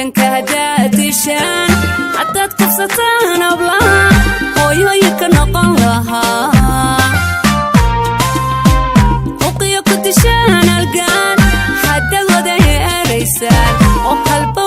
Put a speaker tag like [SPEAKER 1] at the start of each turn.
[SPEAKER 1] Haweenka haddaad dishaan, haddaad kufsataan hablaha, hooyooyinka noqon lahaa. Huqiyo ku dishaan algaan, haddaad wada heeraysaan oo kalba.